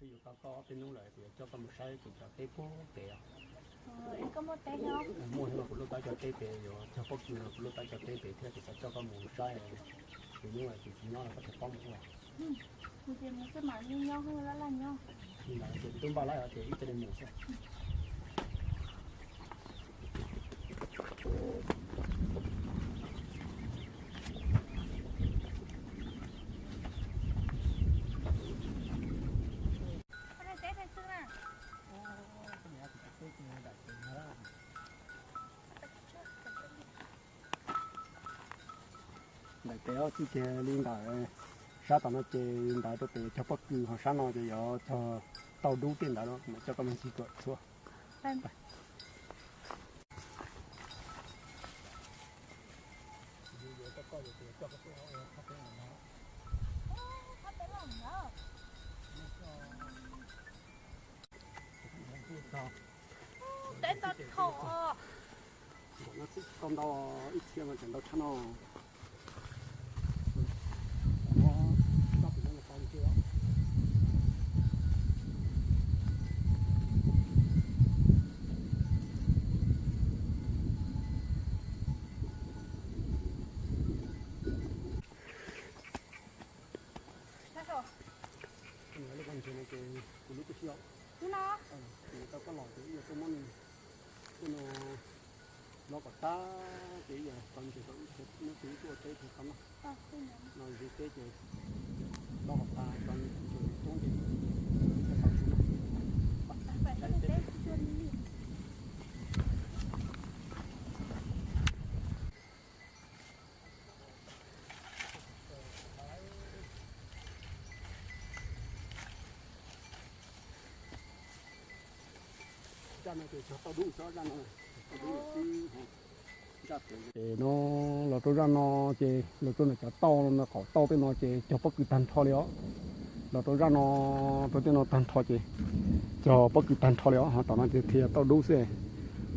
Yuav tau koj ob peb hnub lawm, kuv yuav coj koj mus saib kuv cov teb puag pem os. Muaj hnub no kuv luaj tau cov teb pem, yuav cog pob kws no kuv luaj tau cov teb pem thiab, kuv xav coj koj mus saib. Kuv hnub kuv tsis nyob los koj thiaj paub mus ua. Li ntawd ces tub npaj lawm ces ib txhia li mus xwb. Ntawm pem txij kiag li ntawm sab tom no ces ntawd rau pem cog pob kws, ho sab no ces yuav cog tauj dub tej ntawd, mam coj koj mus ncig kom txhua. Teb ntau dhau. Npaum no xwb tsis tau ntau, ib txhia mas tseem ntau tshaj no. Kuv lub tub si, tau koj los ces ib yam tuaj muab nws, tuaj no, los kom tag ces ib yam tau ntses rau ib txhia, neb txiv ib tug ua teb tsis tau noj. No zis teb ces los kom tag tau ntses rau ib tug ces tau su na. Zaj no ces cog tauj dub xwb, zaj no, tauj dub xwb. Ces no los rau zaj no ces los rau ntawm cov tauj no, qaum tauj tej no ces cog pob kws tag nrho li os. Los rau zaj no, rau tej no tag nrho ces cog pob kws tag nrho li os. Ho tom no ces thiaj tauj dub xwb.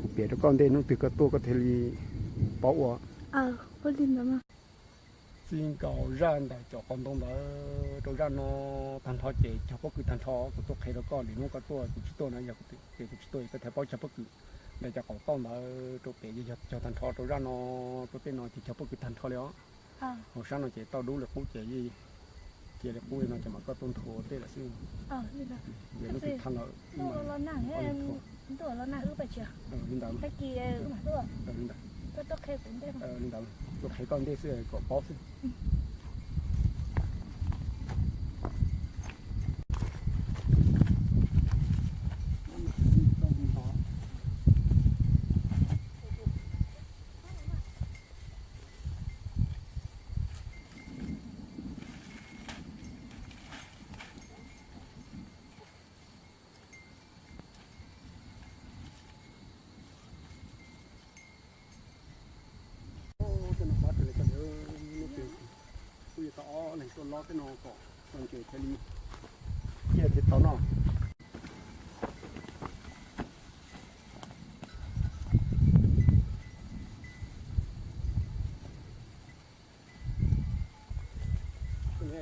Kuv piav rau koj ntej, hnub twg koj tuaj koj thiaj li paub ua. Txij nkaus zaj ntawm cov qos ntoo ntawd rau zaj no tag nrho ces cog pob kws tag nrho. Kuv tuaj qhia rau koj, lwm hnub koj tuaj, kuv tsis tuaj na, yog ces kuv tsis tuaj, koj thiaj paub cog pob kws. Ntawm cov qaum tauj ntawd rau pem ces cog tag nrho, rau zaj no, rau tej no ces cog pob kws tag nrho li os. Hauv sab no ces tauj dub li qub ces yeej cia li qub li no ces mam koj tuaj nthua tej lawm xwb. Ces lub twg thaj lawm, ntuj los nag wb pais tsis, li ntawd. Tag kis wb mam tuaj. Li ntawd, tuaj qhia kuv ntej, li ntawd tuaj qhia koj ntej xwb kom paub xwb. Tej no qab raws li koj ntawd, kuj yuav tau ob leeg tuaj lob tej no kom tau ntses thiaj li ciaj thiaj tau noj.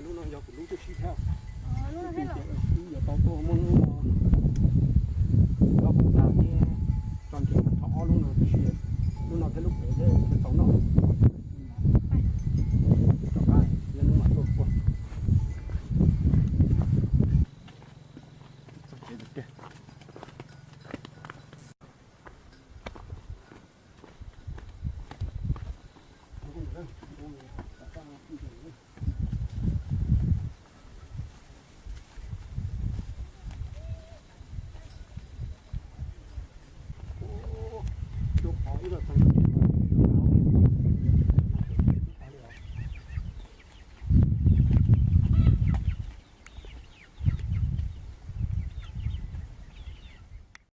Lub no yog kuv lub tub si thiab. Wb yuav tau tuaj muaj lub no, lub kuv tag thiab, tso ntses tag nrho ob lub no, tab sis lub no thiab lub pem thiab tsis tau noj. Rov qab lub no mam tuaj ua. Txog tsev tiag.